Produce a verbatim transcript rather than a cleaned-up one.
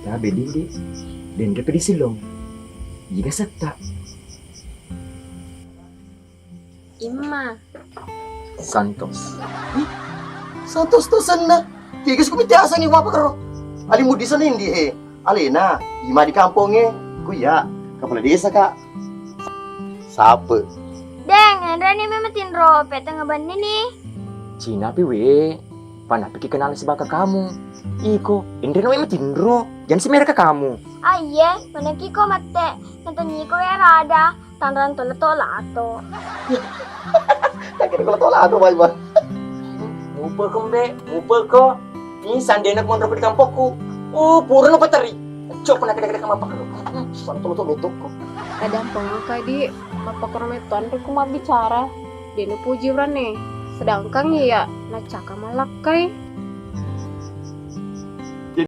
Tabe dindi, denre pedi silong. Jiga setta. Imma. Santos. Santos to senna. Tiga suku miti asangi wapa karo. Ali mudi sana indi he. Alena, ima di kamponge. Kuya, kepala desa ka. Sape. Deng, enreni memang tinro, peteng banni ni. Cina pi we. Panapiki kenal sebaka kamu. Iko, enreni memang tinro. Jangan semerah ke kamu. Aiye, maneki ko mette. Natanyiko ya rada. Tanrang tola-tola to. Takira kalau tola to, Bang. Mupa ko, Mbe, mupa ko. Ini sandena monro di kampokku. Oh, pura no pateri. Coba nak kira-kira kamapa ko. Soal tola to metokko. Kadang pengaka di mapakro meton ku mabbicara. Dene puji urane. Sedangkan iya nacaka malakkai.